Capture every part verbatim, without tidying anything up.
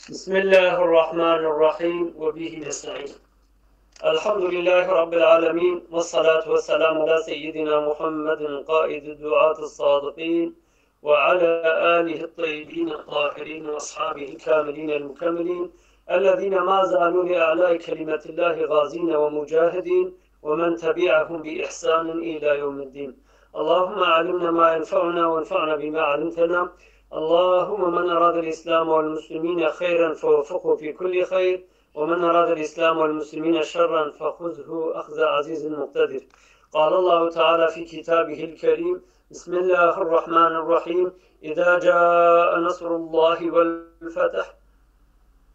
بسم الله الرحمن الرحيم، وبه نستعين. الحمد لله رب العالمين، والصلاة والسلام على سيدنا محمد قائد الدعاة الصادقين، وعلى آله الطيبين الطاهرين، وأصحابه الكاملين المكملين، الذين ما زالوا لإعلاء كلمة الله غازين ومجاهدين، ومن تبعهم بإحسان إلى يوم الدين. اللهم علمنا ما ينفعنا وانفعنا بما علمتنا. اللهم من أراد الإسلام والمسلمين خيرا فوفقه في كل خير، ومن أراد الإسلام والمسلمين شرا فخذه أخذ عزيز مقتدر. قال الله تعالى في كتابه الكريم: بسم الله الرحمن الرحيم: إذا جاء نصر الله والفتح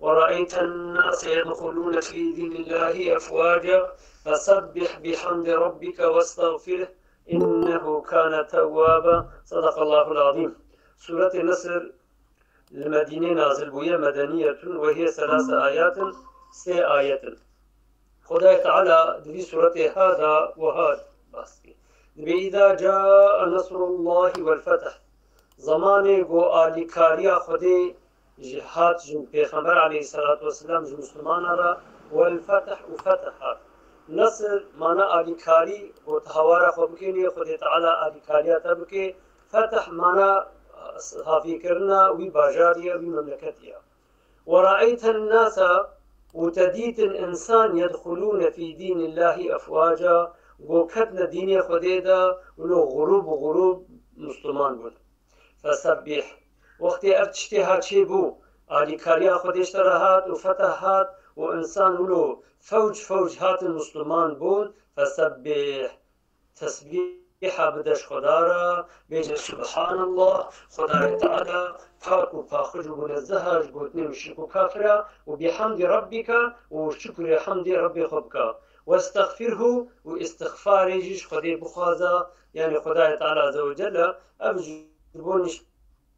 ورأيت الناس يدخلون في دين الله أفواجا فسبح بحمد ربك واستغفره إنه كان توابا. صدق الله العظيم. Sûretê Nesr li Medînê nazil bûye, medeniyetun, ve hiye selase ayatin, sê ayet in. Xwedayê Teala di vî sûretê ha da wiha bas dike. Dibê: "Îza caa nesrullahi wel feth." Zemanê ku alîkariya Xwedê ji hat ji Pêxember aleyhisselatu vesselam ji Mislimana re, wel feth û feth hat. Nesr mana alîkarî ku tu hawara xwe bikênî, Xwedê Teala alîkariya te bike. Feth mana safîkirina wî bajarî ye, wî memleketî ye. "Ve raeyten nasa", û te dîtin însan, "yedxulûne fî dînillahî efwaca", ku ketine dînê Xwedê de, wilo xurûb û xurûb Misliman bûn. Fesebbîh. Wextê ev tiştê ha çêbû, alîkariya Xwedê ji te re hat û feteh hat û însan wilo fewc fewc hatin Misliman bûn, fesebbîh. Tesbîha bide ji Xweda re, bêje: "Subhanallah, Xwedayê Teala pak û paqij û munezzeh e ji gotinê muşrik û kafira, û bihamdî rabbîka, û şukrê hemdê Rebbê xwe bike. Westexfirhu, û îstixfarê jî ji Xwedê bixwaze." Yanî Xwedayê Teala Azze ve Celle ev ji bo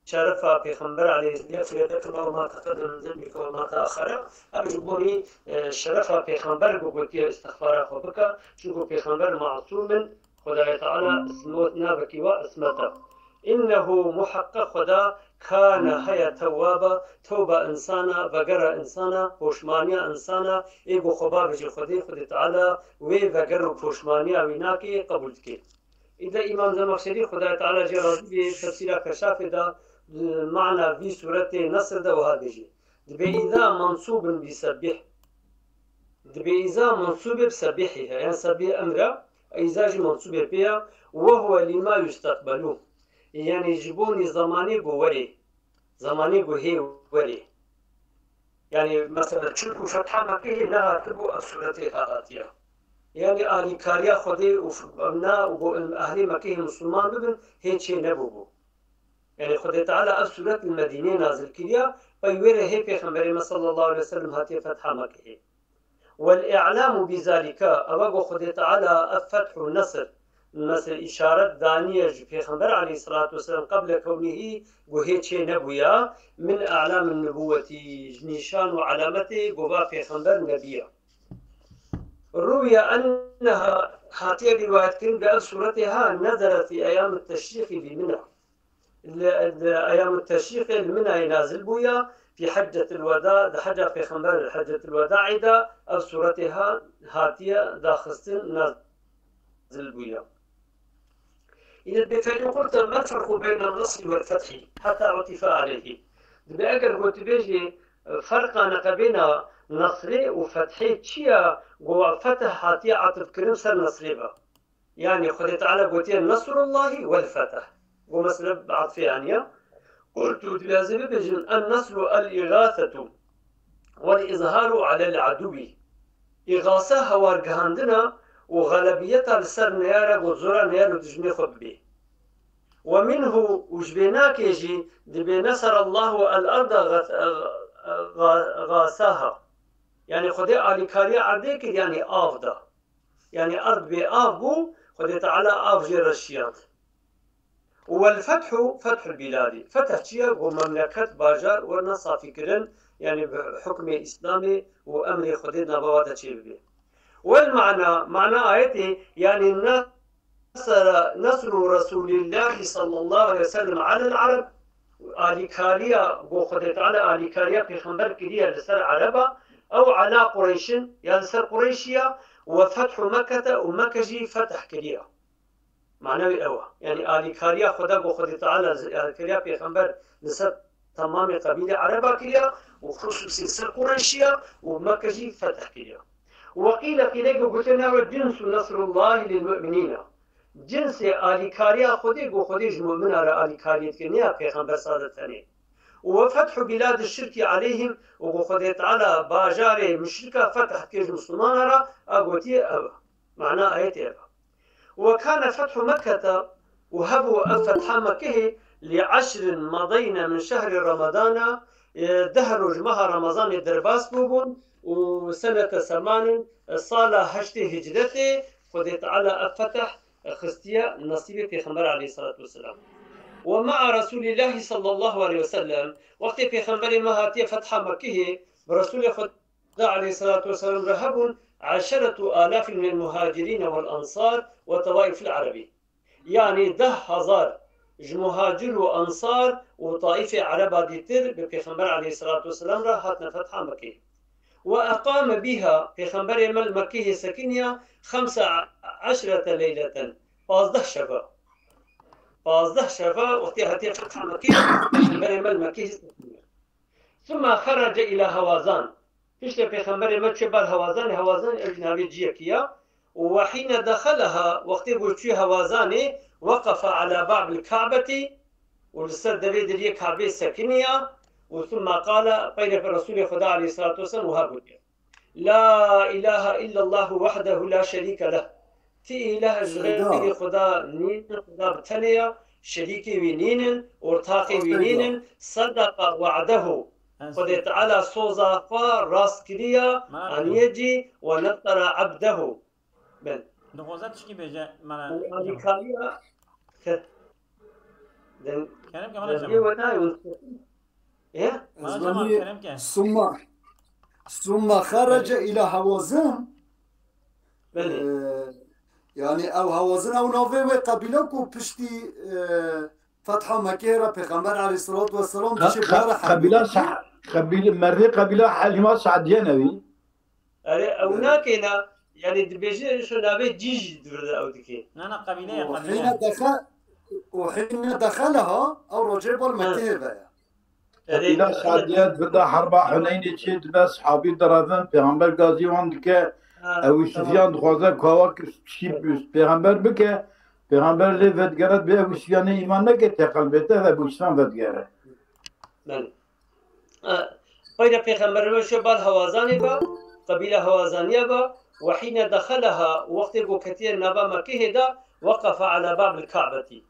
şerefa Pêxember aleyhisselam, "Yagfir leke ma teqeddeme min zenbike ve ma teaxere", ev ji bo wî, e, şerefa Pêxember ku gotiye îstixfara xwe bike, çunku Pêxember masûm in, Xwedayê Teala ismot navekî wa ismet e. "Înnehu", muheqeq Xweda, "kane", heye, "tewwaba", tewba însana, vegera însana, poşmaniya însana, ê ku xwe bavêje Xwedê, Xwedê Teala wê veger û poşmaniya wî nake, qebûl dike. Îde Îmam Zemexşerî, Xwedayê Teala jê razî bê, tefsîra Keşafê de, di mana vî sûretê Nesr de wiha dibêje: "Dibê îza mensûbin bi sebbîh." Dibê îza mensûbê bi sebbîhî he, yan sebbîh emr e, îza jî mensûbê pê ye, "we huwe lîma yusteqbelû." Yanî ji bo nî zemanê ku werê, zemanê ku hê werê. Yanî mesela çunku fetha Mekkehê nehatibû, ev sûretê ha hatiye. Yanî alîkariya Xwedê û f-, na û ku ehlê Mekkehê Misliman bibin, hê çê nebûbû. Yanî Xwedê Teala ev sûret li Medînê nazil kiriya, pey wê re hê Pêxemberê me sallallahu aleyhi ve sellem hatiye fetha Mekkehê. "Wel i'lamu bi zalika", ewa ku Xwedê Teala ev feth û nesr, mesela îşaret daniye ji Pêxember aleyhisselatu vesselam qeble kewnihî, ku hê çê nebûya, "min a'lamin nubuwwetî", ji nîşan û alametê ku va Pêxember nebî ye. "Ruwiye enneha", hatiye rîwayetkirin ku ev sûretê ha nezere fî eyamit teşrîqî bi Mina. Li, li eyamit teşrîqê li Minayê nazil bûya, fî heccetil weda, di heca Pêxember heccetil wedaî de ev sûretê ha hatiye daxistin, nazil bûya. Îne dibê: "Fe in qulte ma l-ferqu beyne n-nesri wel-fethî heta utife aleyhî." Dibê eger ku tu bêjî, ferqa neqebêna nesrê û fethê çi ye, ku feth hatiye atifkirin ser nesrê ve. Yanî Xwedê Teala gotiye: "Nesrullahi wel-feth." Ku mesele bi atfê aniye. Qultu, dibê ez ê bibêjim: "En-nesru el-îgasetu wel-îzharu alel-aduwî." Îgase hewargihandina û xelebiyeta li ser neyara ku zora neyar û dijminê xwe bibê. "Ve minhu", û ji vê nakê jî dibê: "Neserallahu el-arda gas-, ga-, gasaha." Yanî Xwedê alîkariya erdê kir, yanî av da. Yanî erd bê av bû, Xwedê Teala av jê re şiyand. Wel fethu fethul bîladî. Feteh çi ye? Ku memleket, bajar werine safîkirin, yanî bi hukmê Îslamê û emrê Xwedê di nava wan de çêbibe. Wel mana, mana ayetê, yanî nasara, nesru Resûlîllahî sallallahu aleyhi ve sellem alel areb, Alîkariya, ku Xwedê Teala alîkariya Pêxember kiriye li ser Ereba, ew ala Qureyşin, ya li ser Qureyşiya, we fethu Mekkete û Mekke jî fetih kiriye. Mana wî ew e. Yanî alîkariya Xweda ku Xwedê Teala alîkariya Pêxember li ser temamê qebîlê Ereba kiriye û xusûsî ser Qureyşiya û Mekke jî fetih kiriye. Weqîle qîleke gote nawe cinsu Nesrullahî lil mu'minîne. Cinsê alîkariya Xwedê ku Xwedê ji mu'mina re alîkariyê dike, ne ya Pêxember sade tenê. Û we fethu bîladi şirkî aleyhim û ku Xwedê Teala bajarê muşrika fetih dike ji Mislimana re, a gotiye ev e. Mana ayetê ev e. Ve kane fethu Mekkete û hebû ev fetha Mekkehê li eşrin medeyne min şehri Remadana, e, deh roj meha Remezanê derbas bûbûn û senete semanin, e, sala heştê hicretê Xwedê Teala ev feteh, e, xistiye nesîbê Pêxember aleyhissalatu vesselam. Ve ma'a Resulîllahi sallallahu aleyhi ve sellem, wextê Pêxemberê me hatiye fetha Mekkehê, bi Resulê Xweda aleyhissalatu vesselam re hebûn eşeretu alafin minel muhacirîne vel ensar ve tewaifil erebî. Yanî deh hezar ji muhacir û ensar û taîfê ereba dîtir bi Pêxember aleyhissalatu vesselam re hatine fetha Mekkê. Ve eqame bîha, Pêxemberê me li Mekkehê sekiniya xemse eşrete leyleten, pazdeh şeva. Pazdeh şeva wextê hatiye fetha Mekkê, Pêxemberê me li Mekkehê sekiniya. Thumma xerece ila Hawazan. Piştre Pêxemberê me çû ber Hawazanê, Hawazan ev jî navê ciyekî ya. Û we hîne dexeleha, wextê ku çû Hawazanê, weqefe ala babil Ka'betî, û li ser devê diriyê Kabê sekiniya, û thumma qala, peyre Resulê Xweda aleyhissalatu vesselam wiha gotiye. La ilahe illallahu wahdehu la şerîke leh. Ti îlah ji Seyda. Xeyrî Xweda nîn, Xweda bi tenê ya, şerîkê wî nînin, ortaqê wî Seyda. Nînin, sedeqa wa'dehu. Xwedê Teala soza xwe rast kiriya, Merak aniye cî, we nesera ebdehu. Bin. Dixwaze tişkî bêje, mala Û Cemal. Alîkariya ke-, den-, Kerem ke, mala Cemal. Weta yûn. Ê? Ez Mala Cemal, benî kerem ke. Summa, summa xerece ila Hawazin. Belê. Ee, yani ew Hawazin ew navê wê qebîle ku piştî, e, fetha Mekkeyê re Pêxember aleyhissalatu vesselam Qa-, dişê qa-, bera qebîla Sa-, qebîle, merrê qebîla Helîma Sadiye ne wî? Erê, ew Evet. Nakê na, yani dibêje, îşo navê cî jî di vir de ew dikê. Na, na, qebîle ye, Û qebîle. Hîne dexe-, û hîne dexeleha, ew rocê bal Ha. Mekkeyê ve ye. Erê, Qebîla Sadiye di vir de herba Huneynê çê dibe, sahabî direvin, Pêxember gazî wan dike, Ha, Ebu tamam. Sufyan dixwaze ku hawa kir-, çî Pêxember bike, Pêxember lê vedigere, dibê Ebu Sufyanê îman neke, teqelbê te, Ebu Sufyan vedigere. Belê. E, peyre Pêxemberê me şo bal Hawazanê ba, qebîla Hawazaniye ba, ve hîne dexeleha, wextê ku ketiye nava Mekkehê de, weqefe ala babil Ka'betî.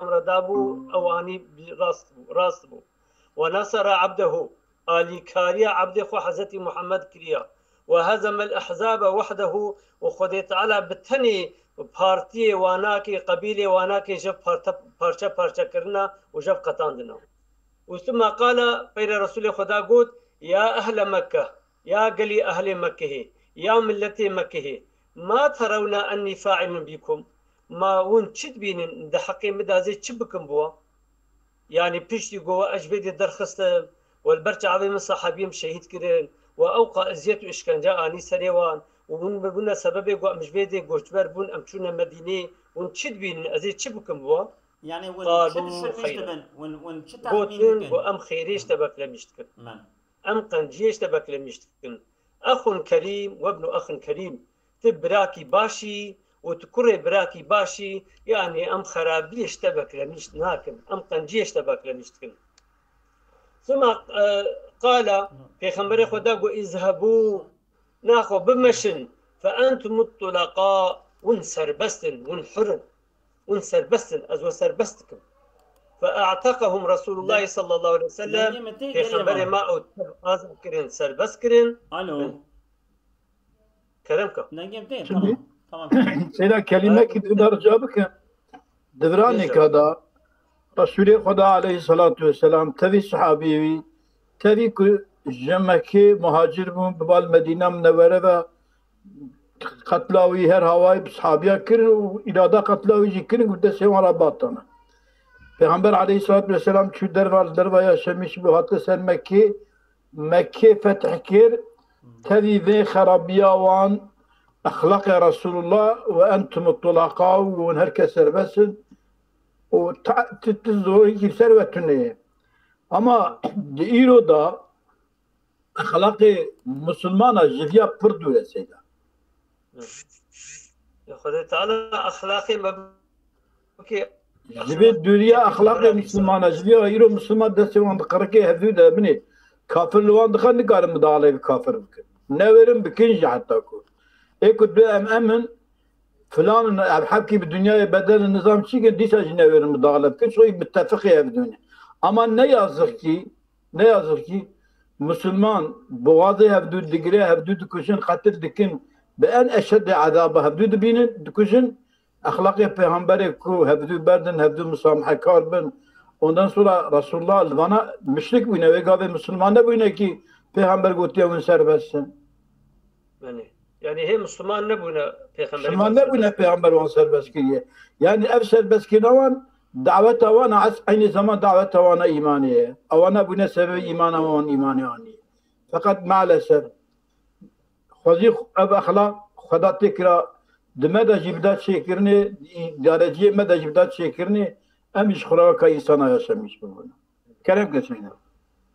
Emre dabû, ew anî rast bû, rast bû. Ve nesera abdehu, alîkariya abdê xwe Hezretî Muhammed kiriya. Ve hezemel ehzabe wahdehu, û Xwedê Teala bi tenê partiyê wanakê, qebîlê wanakê jev parte-, parçe parçe kirina û jev qetandina. Û summa qala, peyre Resulê Xweda got, ya ehle Mekke, ya gelî ehlê Mekkehê, ya milletê Mekkehê, ma terewna ennî failun bîkum? Ma hûn çi dibînin, di heqê min de ez ê çi bikim bi wan? Yanî piştî ku we ez ji vê dê derxistim, we li ber çavê min sahabiyê min şehîd kirin, we ewqa eziyet û îşkence anî serê wan û hûn bibûne sebebê ku em ji vê dê göçber bûn, em çûne Medînê, hûn çi dibînin, ez ê çi bikim bi wan? Yani hûn çi Qalû düşünmüş xeyran. Dibin? Hûn, hûn çi tahmîn Gotin dikin? Ku em xêrê ji te beklemîş dikin. Men. Em qenciyê ji te beklemîş dikin. Exun kerîm we ibnu exin kerîm. Tu birakî baş î û tu kurê birakî baş î, yanî em xerabiyê ji te beklemîş nakin. Em qenciyê ji te beklemîş dikin. Sima, e, qala, Pêxemberê Xweda got, izhebû, naxwe bimeşin, fe entumut tulaqa, hûn serbest in, hûn hur in. Hûn serbest in, ez we serbest dikim. Fe a'tekehum Resulullah sallallahu aleyhi ve sellem, Dengê min tê, gelê Pêxemberê me. Ma ew tev azad kirin, serbest kirin. Alo. Kerem ka. Dengê min tê, Çi tamam. Dî? Tamam. Seyda, kelimekî di dar ca bikim. Di viranê ka da Resulê Xweda aleyhissalatu vesselam tevî sahabî wî, tevî ku ji Mekkê muhacir bûn, bi bal Medîna Minewere ve qetla wî her hawayê bi sahabiya kirin û îrada qetla wî jî kirin ku destê wan re batana. Pêxember aleyhissalatu vesselam çû derva, li derva Yaşemîş bû, hate ser Mekkê, Mekkê fetih kir, tevî vê xerabiya wan, exlaqê Resulullah, "Ve entum tulaqa", û hûn her kes serbest in, û ta-, ti, ti zorîkî ser ve tune ye. Ama di îro da exlaqê misilmana ji viya pir dûr e, Seyda. Xwedê Teala exlaqê me bike. Ji vê dûriya exlaqê misilmana, ji vê îro misilman destê wan di qirikê hevdû de binê. Kafir li wan dixe, nikarin midaxale bi kafir bikin. Newêrin bikin jî heta ku. Ê ku dibê em em in, filan in, ev hevkî bi dinyayê bedel in, nizam çi kin, dîsa jî newêrin midaxale bikin, çunkî mitefiqê hevdû ne. Ama ne yazık ki, ne yazık ki, misilman boğazê hevdû digire, hevdû dikujin, qetil dikin, bi en eşedê ezaba hevdû dibînin, dikujin, exlaqê pêxemberê ku hevdû berdin, hevdû musamehekar bin. Ondan sonra Resulullah li vana müşrik bûne, wê gavê misilman nebûne ki pêxember gotiye hûn serbest in. Belê. Yani hê misilman nebûne pêxemberê Misilman wan nebûne serbest. Pêxember wan serbest kiriye. Yani ev serbestkirina wan daweta wan a, eynî zaman daweta wan a îmanê ye. Ewana bûne sebebê îmana wan, îmanê wan ye. Feqet maalesef xwezî ev exlaq Xweda tê kira, di me de jî bida çêkirinê, îdareciyê me de jî bida çêkirinê, em jî xwe re weka însana yaşemîş bibin. Kerem ke Seyda.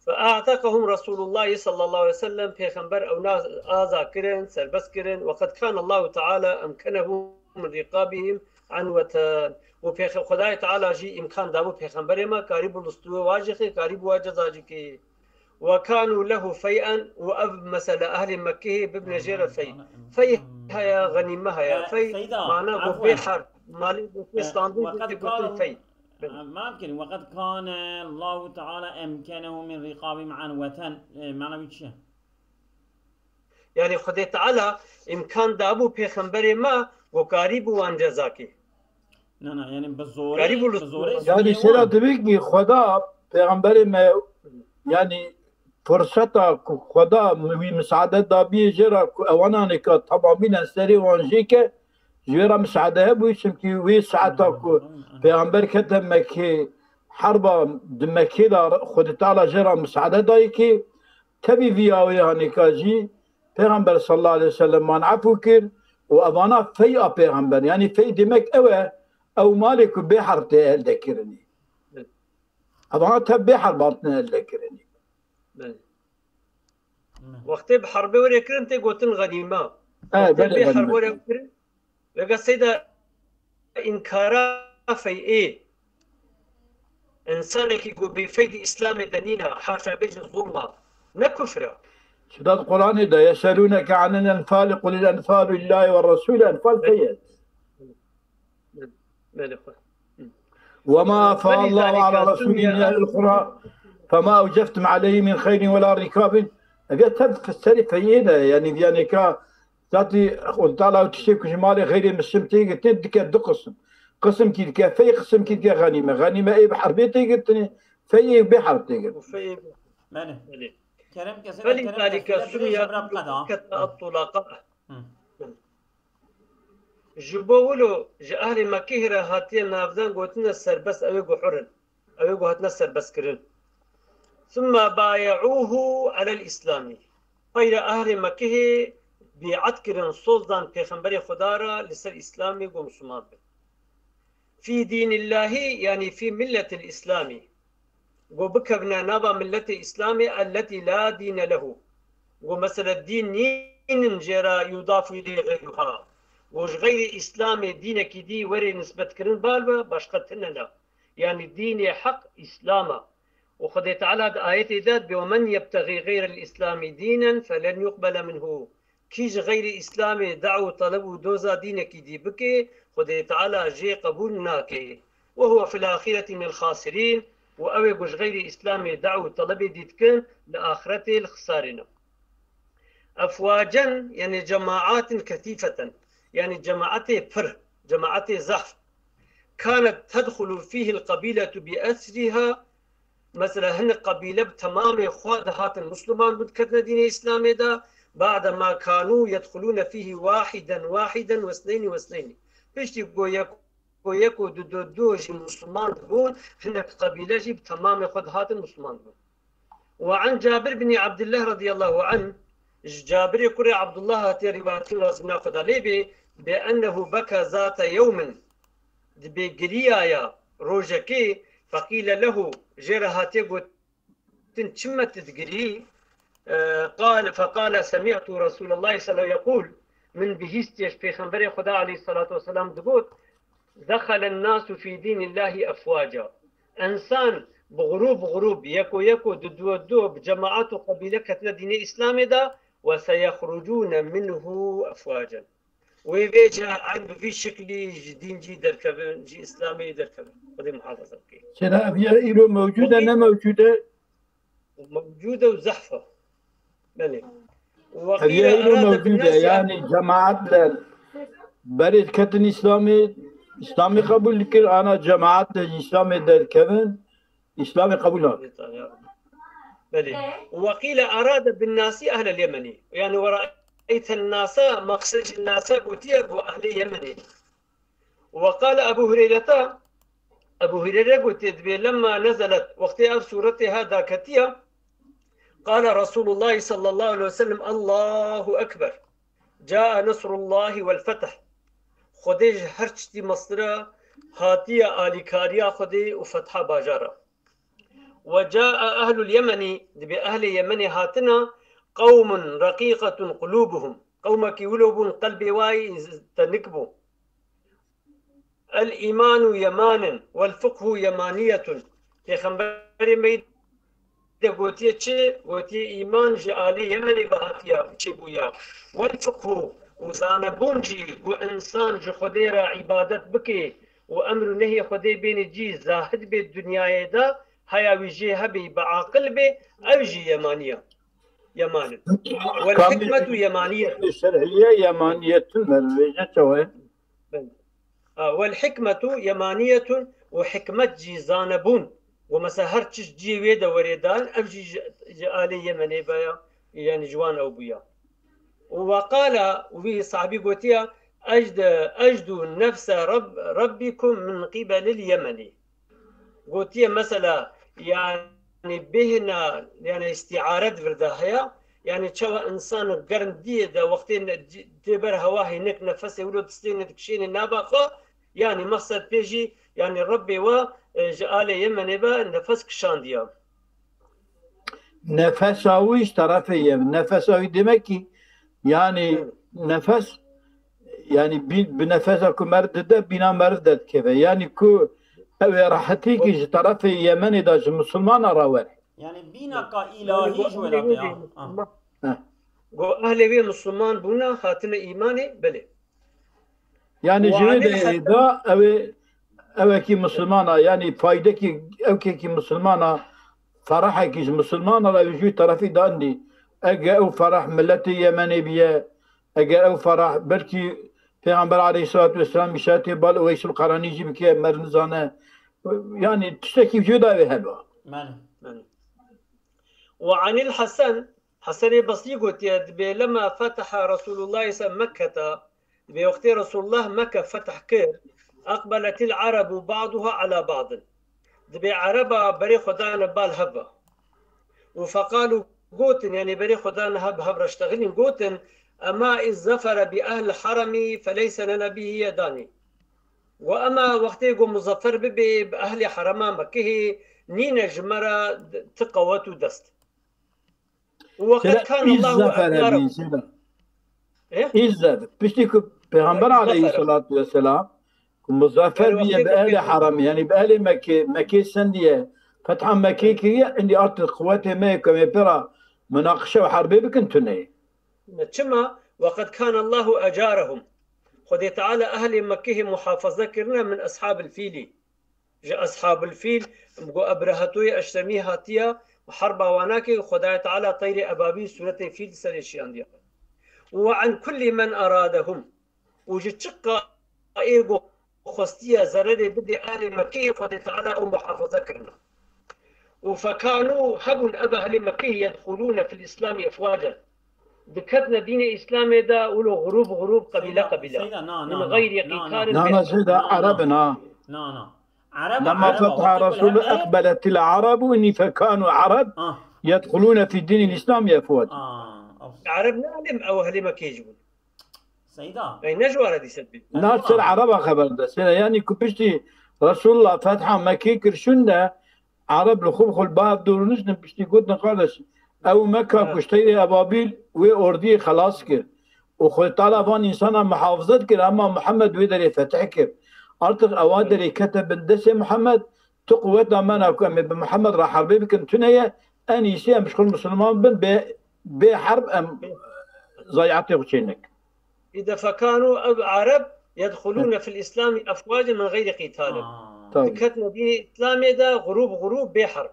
فأعتقهم رسول الله صلى الله عليه وسلم، Pêxember ewna aza kirin, serbest kirin. وقد كان الله تعالى أمكنه من رقابهم عنوة. Û pêxe-, Xwedayê Teala jî îmkan dabû pêxemberê me, karî bû listûyê wajixê, karî bû wa ceza jî kê. وكانوا له فيئا، û ev mesele ehlê Mekkehê bibne jê re fey. Fey heye, xenîme heye. Fey, mana ku bê her malê ku standî gotin fey. Maf kirin, وقد كان الله تعالى أمكنه من رقابهم عنوة. E, mana wî çi ye? Yani Xwedê Teala îmkan dabû pêxemberê me ku karî bû wan ceza kê. Na, na, yani bi zorê, Karî bû bi zorê Yani Seyda, dibê ki Xweda pêxemberê me, yani furseta ku Xweda wî misaade dabiyê jê re ku ewananê ka temamînen serê wan jê ke, ji wê re misaade hebû, çimkî wê saeta ku pêxember kete Mekkê, herba di Mekkê de Xwedê Teala jê re misaade dayî ki, tevî vî awê hanêka jî Pêxember sallallahu aleyhi ve sellem man efû kir û evana fey a pêxember. Yani fey demek ew e, ew malê ku bê herb tê eldekirinê. Evet. Evana tev bê herb hatine eldekirinê. Belê. Wextê bi herbê were kirin tê gotin xenîme. E, Wextê belê, bê herb xenîme. Were kirin, vega Seyda, înkara feyê. Însanekî ku bê fey di Îslamê de nîne, haşa bêje zulm a, ne kufr e. Şida di Quranê de, "Yeselûneke anil enfal, qulil enfalu lillahi ve resûlî", enfal fey e. Belê xwe. Hı. "Ve ma afa Allahu ala resûlî min ehlil qura, fe ma evceftum aleyhi min xeyrin ve la rikabin." Ev ya tev serê feyê de, yani viyaneka Zatî Xwedê Teala ew tiştê ku ji malê xeyrê misilm tê girtin dike du qisim. Qisimkî dike fey, qisimkî dike xenîme. Xenîme ê bi herbê tê girtinê, fey ê bê herb tê girtin. Belê. Belê. Kerem ke Seyda, Felî kerem ke talîke Seyda, Sûriye jebra qeda. Kete at-tulaqa. Hı. Ji bo wilo ji ehlê Mekkehê re hatiye navdan gotine serbest, ew ê ku hur in. Ew ê ku hatine serbestkirin. Thumma baye'ûhu alel Îslamî. Peyre ehlê Mekkehê bî'et kirin, soz dan Pêxemberê Xweda re li ser Îslamê ku Misliman bin. Fî dînillahî, yanî fî milletil Îslamî. Ku bikevne nava milletê Îslamê, elletî la dîne lehu. Ku mesele dîn nînin jê re yudafu ileyh xeyruha. Ku ji xeyrê Îslamê dînekî dî were nisbetkirin bal be, başqa tine ne. Yanî dînê heq Îslam e. Û Xwedê Teala di ayetê de dibê, "Ve men yebtexî xeyrel Îslamî dînen felen yuqbele minhu." Kî ji xeyrê Îslamê daw û taleb û doza dînekî dî bike, Xwedê Teala jê qebûl nake. "Ve huve fil axireti minel xasirîn." Û ew ê ku ji xeyrê Îslamê daw û talebê dî dikin, li axiretê li xisarê ne. Efwacen, yani cemaatin kethîfeten. yani cemaetê pir, cemaetê zehf. Kanet tedxulu fîhil qebîletu bi esriha, mesela hinek qebîle bi temamê xwe dihatin Müslüman bûn, diketine dînê Îslamê de, ba'de ma kanu yedxulûne fîhî wahiden wahiden ve sneynî ve sneynî. Piştî ku yek ku yek û du du du jî Müslüman dibûn, hinek qebîle jî bi temamê xwe dihatin Müslüman dibûn. Ve an Cabir bin Abdullah radiyallahu anh, ji Cabirê kurê Abdullah hatiye rîwayetî razîna Xweda lê bê, bi ennehu beka zate yewmin, dibê giriyaya rojekê, feqîle lehu, jê re hatiye gotin, çima tu digirî? E, qal, feqale semi'tu Resulallah sallallahu aleyhi ve sellem yekul, min bihîstiye ji Pêxemberê Xweda aleyhissalatu vesselam digot, dexelen nasu fî dînillahi efwaca. Însan bi grûb grûb, yeko yeko, du du du, bi cemaat û qebîle ketine dînê Îslamê de, ve seyexrucûne minhu efwacen. Wê vêca em bi vî şiklî ji dîn jî derkevin, ji Îslamê derkevin. Xwedê muhafaza bike. Sena ev ya îro mewcûd e, ne mewcûd e? Mewcûd e û zehf e. Belê. Ev ya îro mewcûd e, yani cemaat de berê ketin Îslamê, Îslamê qebûl dikir, ana cemaat de Îslamê derkevin, Îslamê qebûl nakin. Belê. Weqîle arade bin nasi ehlel Yemenî. Yani we ra'eyten nasa, maqsed ji nasa gotiye ku ehlê Yemenê. Weqale Ebu Hureyreta, Ebu Hureyre gotiye, dibê lemma nezelet, wextê ev sûretê ha daketiya, qale Resulullah sallallahu aleyhi ve sellem, Allahu Ekber. Caa Nesrullahi vel Feth. Xwedê ji her tiştî mestir e, hatiye alîkariya Xwedê û fetha bajara. Ve caa ehlul Yemenî, dibê ehlê Yemenê hatina, qewmun reqîqetun qulûbuhum. Qewmekî wilo bûn qelbê wayî tenik bû. El îmanu yemanin, wel fiqhu yemaniyetun. Pêxemberê me de gotiye çi? Gotiye, îman ji alê Yemenê ve hatiya çêbûya. Wel fiqhu, û zanebûn jî, ku însan ji Xwedê re îbadet bike û emr û nehyê Xwedê bêne cî, zahid bê dinyayê de, heya wî jê hebê, bi aqil bê, ev jî yemaniye. Yeman in. Wel hikmetu yemaniyetun. Şerhiye yemaniyetun mervêje çawe. Belê. A, wel hikmetu yemaniyetun, û hikmet jî zanebûn. Û mesela her çi cihê wê de were dan, ev jî ji, ji alê Yemenê be ya, yani ji wan ew bûya. Û weqala, û wî sahabî gotiya, ecd, ecdu nefse Reb-, Rebbikum min qîbelil Yemenî. Gotiye mesela, yani bêhna, yani îstîare di vir de heye, yani çawa însan germ diyê de wextê ne-, tê ber hewa hênik nefesê wilo distêne dikişêne nava xwe, yani mexsed pê jî, yani Rebbê we, e, ji alê Yemenê ve nefes kişandiya. Nefesa wî ji terefê ye. Nefesa wî demek ki, yani nefes, yani bi, bi nefesa ku meriv dide, bîna meriv de dikeve. Yani ku ew ê rehetî ki ji terefê Yemenê de ji Misilmana re were. Yani bîna ka îlahî ji wê re ya. Go ehlê wê Misilman bûna, hatine îmanê, belê. Yani ji wê de da ew ê, ew ê ki Misilmana, yani faydekî, ew kê ki Misilmana, ferahekî ji Misilmana re ji wî terefî dandî. Ege ew ferah miletê Yemenê biye, ege ew ferah belkî Pêxember aleyhissalatu vesselam îşaretê bal Uweysul Qaranî jî bike, mer nizane. Yani tiştekî vî da wê hebe. Belê. Belê. Ve anil Hasan, Hesenê Basrî gotiye, dibê lema fetaha Resulullah ise Mekketa, dibê wextê Resulullah Mekke fetih kir, aqbeletil Erebu ba'duha ala ba'din. Dibê Ereba berê xwe dane bal hev ve. Û feqalu gotin, yani berê xwe dane hev, hev re ştexilîn, gotin, ema iz zefere bi ehl haremi feleyse lena bihi yedanî. Û ema wextê ku muzeffer bibe bi ehlê herema Mekkehê, nîne ji me re ti qewet û dest. Û weqet kan Allahu Ekber. Îzzet, piştî ku Pêxember aleyhissalatu vesselam ku muzaffer biye bi ehlê haramê, yani bi ehlê Mekkê, Mekkê sendiye, fetha Mekkê kiriye, endî artık quwetê me ye ku em ê pê re munaqişe û herbê bikin tune ye. Çima? Weqet kan Allahu ecarehum. Xwedê Teala ehlê Mekkehê muhafaza kirine min eshabil fîlî. Ji Eshabul Fîl, go Ebrehetoyê Eşremî hatiya, herba wana ke Xwedayê Teala teyrê ebabîl sûretê fîl serê şiyandiya. Ve an kulli men aradehum. û ji çiqa ê ku xwestiye zererê bidê alê Mekkeyê, Xwedê Teala ew muhafaza kirine. Û fekanu hebûn ev ehlê Mekkeyê yedxulûne fil Îslamî efwacen. Diketine dînê Îslamê de wilo grûb grûb, qebîle Seyda, qebîle. Seyda, na, na, Min na, geyri na, na. Qîtalin Na, bê na, Seyda, na, na. Ereb in ha. Na, na. Ereb, Lema Ereb, fetha Ereb, Resulü Ereb. Ekbeletil Arabu inni fekanu Arab Ah, yedxulûne fî dînil Îslamî efwacen. ah, of. Ereb ne alêm ew ehlê Mekkeyê jî bûn. Seyda. Ey ne ji wara dîse dibê. Na ser Ereba xeber de. Seyda, yanî ku piştî Resulullah fetha Mekkê kir şûn de, Ereb li xwe bi xwe li bav dûr niştin, piştî gotin, kardeş, ew Mekka Evet. ku ji teyrê ebabîl wê ordiyê xelas kir. Û Xwedê Teala van însana muhafizet kir, hema Muhammed wê derê fetih kir. Artık ewa Evet. derê kete bin destê Muhammed, tu quweta me na ku em ê bi Muhammed re herbê bikin tune ye, en îsî em ji xwe misilman bin, bê, bê herb em zayatê xwe çênek. Îde fekanu ev Ereb yedxulûne fil Îslamî efwacen min geyri qîtalin. Ah. Tabii. Diketine dînê Îslamê de grûb grûb bê herb.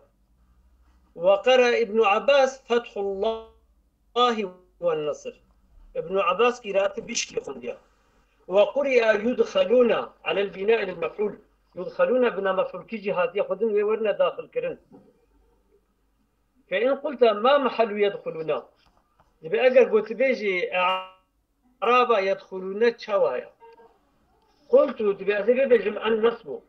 Ve qere Îbnu Abbas Fethullahi ve Nesr. Îbnu Abbas qîraatê bîşkî xwindiya. Ve quri'a yudxelûne alel bîna'i lil mef'ûl. Yudxelûne bina mef'ûlkî jî hatiye xwedin wê werine daxilkirin. Fe in qulte ma mehellu yedxulûne. Dibê eger gotibêjî Eraba yedxulûne çawa ye? Qultu, dibê ez ê bêjim en nesbu.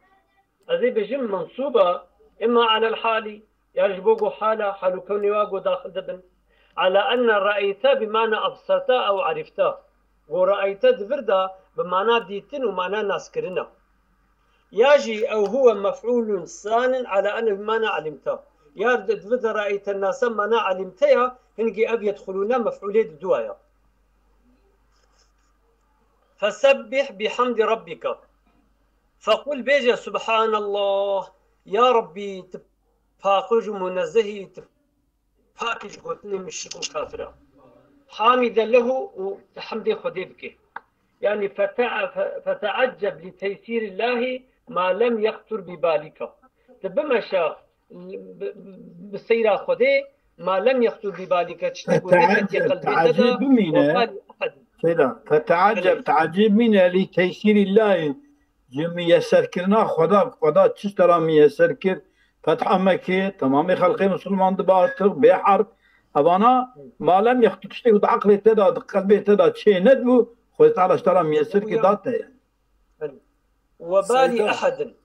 Ez ê bêjim mensûba, imma alel halî, ya ji bo go hala, hal û kewnê wa go daxil dibin. Ala enne ra'eyte bi mana abserte ew arifte. Go ra'eyte di vir de bi mana dîtin û mana naskirina. Ya jî ew huwe mef'ûlun sanin ala enne bi mana alimte. Ya di, di vir de ra'eyte nase mana alimte ya, hingî ev yedxulûne mef'ûlê di dua ya. Fesebbih bihamdi rabbike. Fequl bêje subhanallah. Ya Rabbî, tu paqij û munezzehî, tu pak î ji gotinê muşrik û kafira. Hamide lehu û hemdê Xwedê bike. Yani fete-, fe-, fete'ecceb li teysîrillahî ma lem yextur bi balika. Tu bimeşe bi, bi, bi seyra Xwedê ma lem yextur bi balika. Tiştê ku neketiye Fete'ecceb, qelbê te de, tecîb bimîne. Ve bali ehad. Seyda, fete'ecceb, Belê. Tecîb mîne li teysîrillahî. Ji miyeserkirina Xweda, Xweda çi tera miyeser kir, fetha Mekê, temamê xelkê misilman dibe artık, bê herb. Evana ma lem yextu tiştê ku di eqlê te de, di qelbê te de çê nedibû, Xwedê Teala ji tera miyeser kir, da te. Belê. Ve bali Seyda. Ehedin.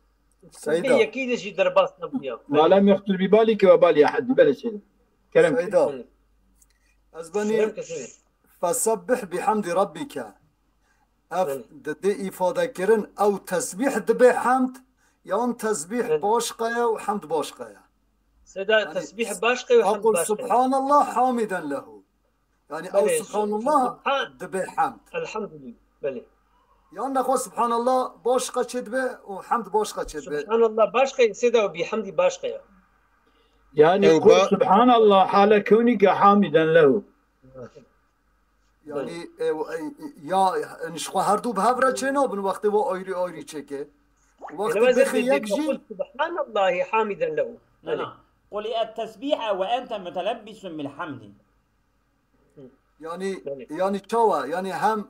Seyda. Bê yekî de jî derbas nebûya. Ma lem yextur bi balike ve bali ehedin. Belê Seyda. Kerem Seyda. Belê. Ez benî Kerem ke Seyda. Fesebbih bihamdi rabbike. Ev Belê. Di dê îfadekirin, ew tesbîh dibe hemd, yan tesbîh Belê. Başqa ye û hemd başqa ye? Seyda, Yani, tesbîh başqa ye û hemd fekul başqa ye. Subhanallah hamiden lehu. Yani, ew Belê, Subhanallah subhan-, dibe hemd. Elhamdülillah. Belê. Yan nexwe Subhanallah başqa çê dibe û hemd başqa çê dibe. Subhanallah başqa ye, Seyda, û bihamdi başqa ye. Yani, Ew qul ba- Subhanallah hale kewnike hamiden lehu. Yani, e, e, ya, yani, ji xwe her du bi hev re çê nabin, wextê we ayrî ayrî çêke. Wextê Elbette bixê bi-, yek bi-, jî. Subhanallahi hamiden lehu. Na, Belê. Na. Qulî et-tesbîhe ve ente mutelebbisun bil hamdi. Yani, Belê. Yani çawa? Yani hem,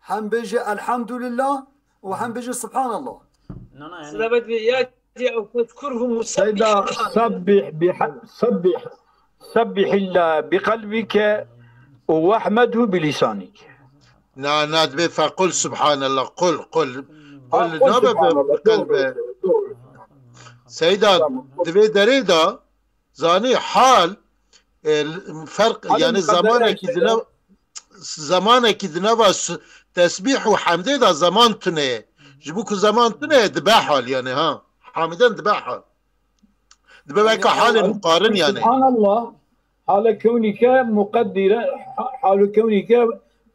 hem bêje elhamdülillah û hem bêje subhanallah. Na, na, yani Selamet ve ya Seyda, sebbih biha-, sebbih, sebbihillah bi kalbike ve ahmedhu bi lisanik. Na, na, dibê fequl subhanallah, qul, qul. Qul Ha, qul nabe bi, subhanallah, bi qelbe. Doğru, doğru. Seyda, Tamam. Dibê derê de, zanî hal, e, ferq, Hal yani muqaddere zamanekî işte dine-, ya. Zamanekî di nava s-, tesbîh û hemdê de zaman tune ye. Ji bo ku zaman tune ye, dibe hal yani, ha. Hamiden dibe hal. Dibe Yani weka hal, halê hal, muqarin yani. Subhanallah, hale kewnike muqaddire, ha-, halu kewnike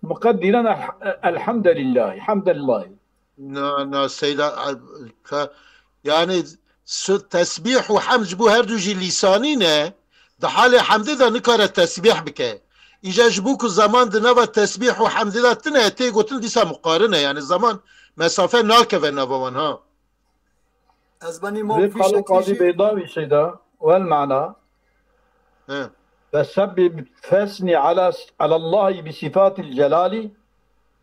muqaddiren el-, elhamdülillah, hamdülillah. Na, na, Seyda, a, ka, yani, su-, tesbîh û hemd ji bo her du jî lîsanî ne, di halê hemdê de nikare tesbîh bike. Îja ji bo ku zaman di nava tesbîh û hemdê de tune, tê gotin dîsa muqarin e. Yani, zaman, mesafe nakeve nava wan, ha. Ez benî ma Vê fîşekî Xalû Qadî jî Beydawî Seyda, wel mana. He. Fesebbî fesnî ala, alallahi bi sifatil celali.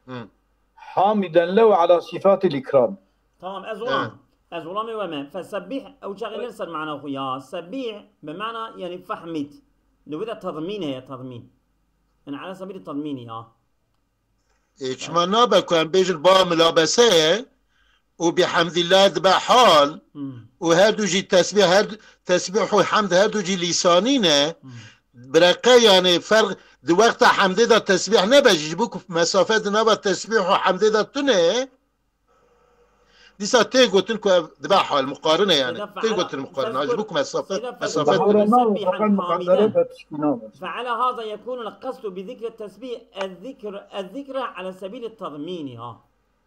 Hı. حامدا له على صفات الإكرام. Tamam, ez olam. Ez olamê we me. Fesebbih, ew çaxê lê ser mana xwe ya. Sebbih, bi mana, yani fehmît. Li wê de tezmîn heye, tezmîn. Yani ala sebîlî tezmînî ya. Ê, çima nabe ku em bêjin ba milabese ye û bihemdillah dibe hal û her du jî tesbîh, her du, tesbîh û hemd her du jî lîsanî ne. Bireqe, yani ferq di wexta hemdê de tesbîh nebe jî, ji bo ku mesafe di nava tesbîh û hemdê de tune ye. Dîsa tê gotin ku ev dibe hal, muqarine yani. Tê gotin muqarine. Ji bo ku mesafe, mesafe tune. فعلى هذا يكون القصد بذكر التسبيح الذكر، الذكر على سبيل التضمين، ها.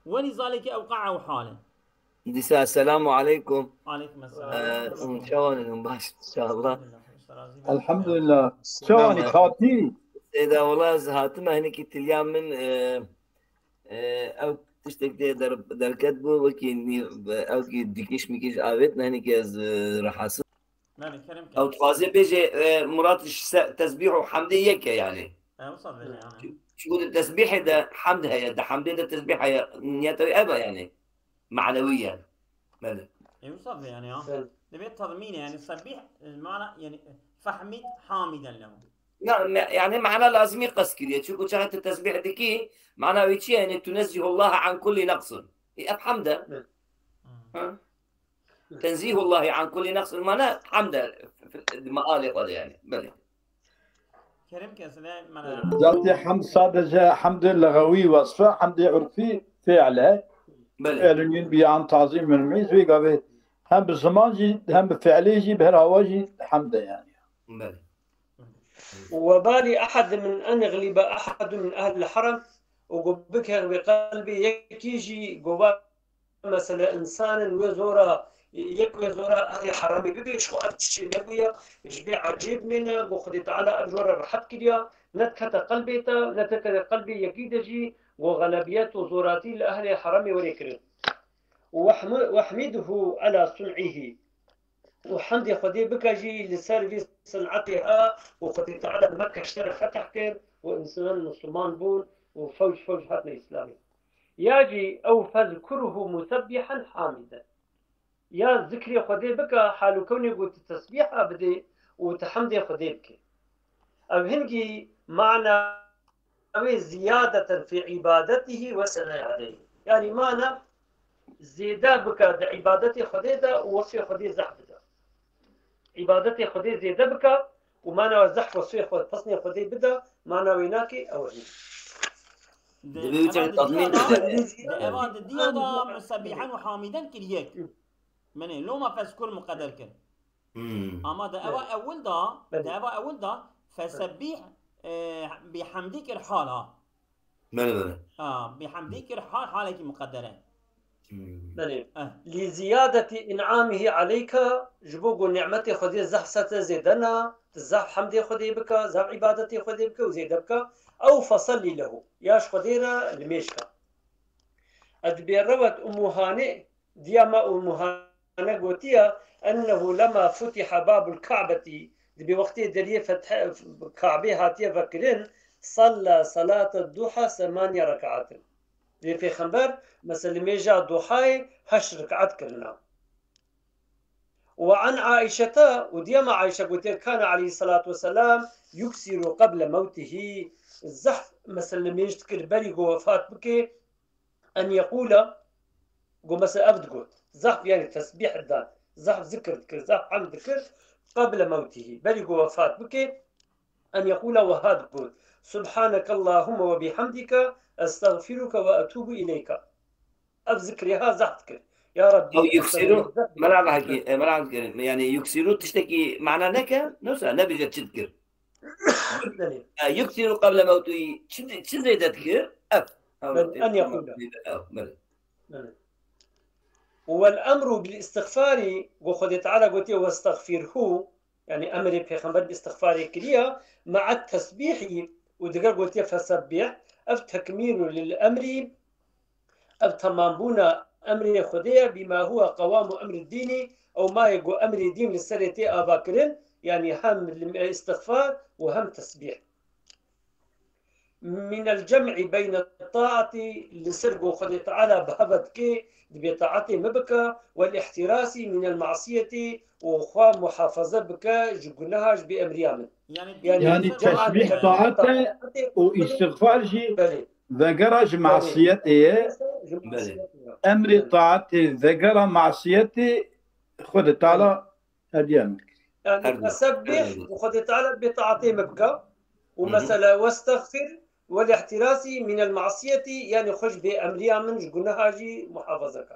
ولذلك أوقعه حالا. Dîsa, esselamu aleykum. Aleykum Ee, çawan in, baş inşallah. Elhamdülillah. Çawan î, hatî? Seyda, wala ez hatime, hinekî tiliya min, e, e, ew tiştek tê der-, derket bû, wekî nî-, ew kî dikiş mikiş avêt, hinekî ez, e, rahatsız. Belê, kerem Ew dixwaze bêje, e, Murat ji se-, tesbîh û hemdê yek e yani. Ew sade yani. Çi-, çiku di tesbîhê de hemd heye, di hemdê de tesbîh heye, niyeta wî ev e yani. Manewî yani. Belê. Ew sade yani ya. Belê. Dibê tezmîn e yani sebbîh, e, mana yani fehmît hamiden lehu. Na, me-, yani mana lazimî qest kiriye. Çiku çaxê tu tesbîh dikî, mana wî çi ye? Yani tunezzihullaha an kulli naqsin. E, ev hamd e. Belê. Hmm. Ha? Tenzîhullahi an kulli naqsin mana hamd e. Di mealê xwe de yani. Belê. Kerem ke sile mana. Zatî hemd sadece hemdê lexewî wesfe, hemdê urfî fiil e. Belê. Fiilun yunbi an tazîm min mîz, vê gavê hem bi ziman jî hem bi fiilê jî bi her awa jî hemd e yani. Belê. وبالي أحد من أن يغلب أحد من أهل الحرم û ku bikeve qelbê yekî jî ku va mesele însanên wê zora, yek wê zora ehlê heremê bibe, ji xwe ev tiştê nebûye, ji bê ecêb mîne, ku Xwedê Teala ev ji we re rehet kiriya, ne dikete qelbê te, ne dikete qelbê yekî de jî, ku xelebiyet û zoratî li ehlê heremê were kirin. وحم-، واحمده على صنعه. û hemdê Xwedê bike jî li ser vî sinetê ha û Xwedê Teala bi Mekke ji te re fetih kir û însan Misliman bûn û fewc fewc hatine Îslamê. Ya jî ew fezkurhu musebbihen hamiden. Ya zikrê Xwedê bike, hal û kewnê ku tu tesbîha bidê û tu hemdê Xwedê bikê. Ev hingî mana wê ziyadeten fî îbadetihî we senayî aleyhî. Yanî mana zêde bike di îbadetê Xwedê de û wesfê Xwedê zehf bide. Îbadetê Xwedê zêde bike û mana we zehf wesfê xwe, pesnê Xwedê bide, mana wê nakê ew e. Divê wî çend tazmîn bide. Di eva di diya da musebbihen û hamiden kir yek. Menê, loma fezkur muqeder kir. Hmm. Ama di eva ewil da, di eva ewil da fesebbih, e, bi hamdî kir hal ha. Belê, belê. Ha, bi hamdî kir hal, halekî muqedder e. Hmm. Belê. Eh. Li ziyadetî in'amihî aleyka, ji bo ku nimetê Xwedê zehf sete zêde na, tu zehf hemdê Xwedê bike, zehf îbadetê Xwedê bike û zêde bike. Ew fesellî lehu, ya ji Xwedê re limêj ke. Edbê rewet Ummu Hanê, diya me Ummu Hanê gotiye, ennehu lema futiha babul Ka'betî, dibê wextê deriyê fethe, Ka'bê hatiye vekirin, salla salate duha semaniye rek'atin. Dê Pêxember, mesela, limêja duhayê heşt rekat kirina. Ve an Aişete, û diya me Aişe gotiye, kana aleyhissalatu vesselam yuksiru qeble mewtihî, zehf, mesela, limêj dikir berî ku wefat bike, en yekula, ku, mesela, ev digot, zehf, yani, tesbîh didan, zehf zikir dikir, zehf hemd dikir, qeble mewtihî, berî ku wefat bike, en yekula, wiha digot, subhaneke Allahümme ve bihamdike, estağfiruke ve etubu ileyke. Ev zikrê ha zehf dikir. Ya Rabbi, Ew yuksiru, estağfirullah, mela vehkî, e, mela vehkî, yani yuksiru tiştekî mana neke, nosa nebêje çi dikir. Belê. E, yuksiru qeble mewtûyî, çi, çi zêde dikir? Ev. Ben en yakula. Ev, belê. Belê. Wel emru bil istiğfarî, ku Xwedê Teala gotiye, "Westexfirhu", yani emrê Pêxember bi istiğfarê kiriye, "me'et tesbîhî", û diger gotiye, "Fesebbih", ev tekmîlu lil emrî, ev temambûna emrê Xwedê ye, "bîma huwe qewamu emrî dînî", ew mayê ku emrê dîn li serê tê avakirin, yani hem li, e, istiğfar û hem tesbîh. من الجمع بين الطاعة، li ser ku Xwedê Teala bi hev ve dike, dibê taetê min bike, والاحتراس من المعصية، û xwe muhafaza bike ji guneha, ji bêemriya min. Yani, Yani cema teşbîh dike taet e taetê û Xwedê. Îstixfar jî Belê. Vegera ji Belê. Masiyetê ye. Ji Belê. Masiyetê ye. Emrê Belê. Taetê vegera masiyetê Xwedê Teala hediye min kiriye. Yani Her du. Fesebbih, Her du. Xwedê Teala bê taetê min bike. Û Hı hı. Mesela westexfir والاحتراس من المعصية، yani xwe ji bêemriya min, ji guneha jî muhafaza ke.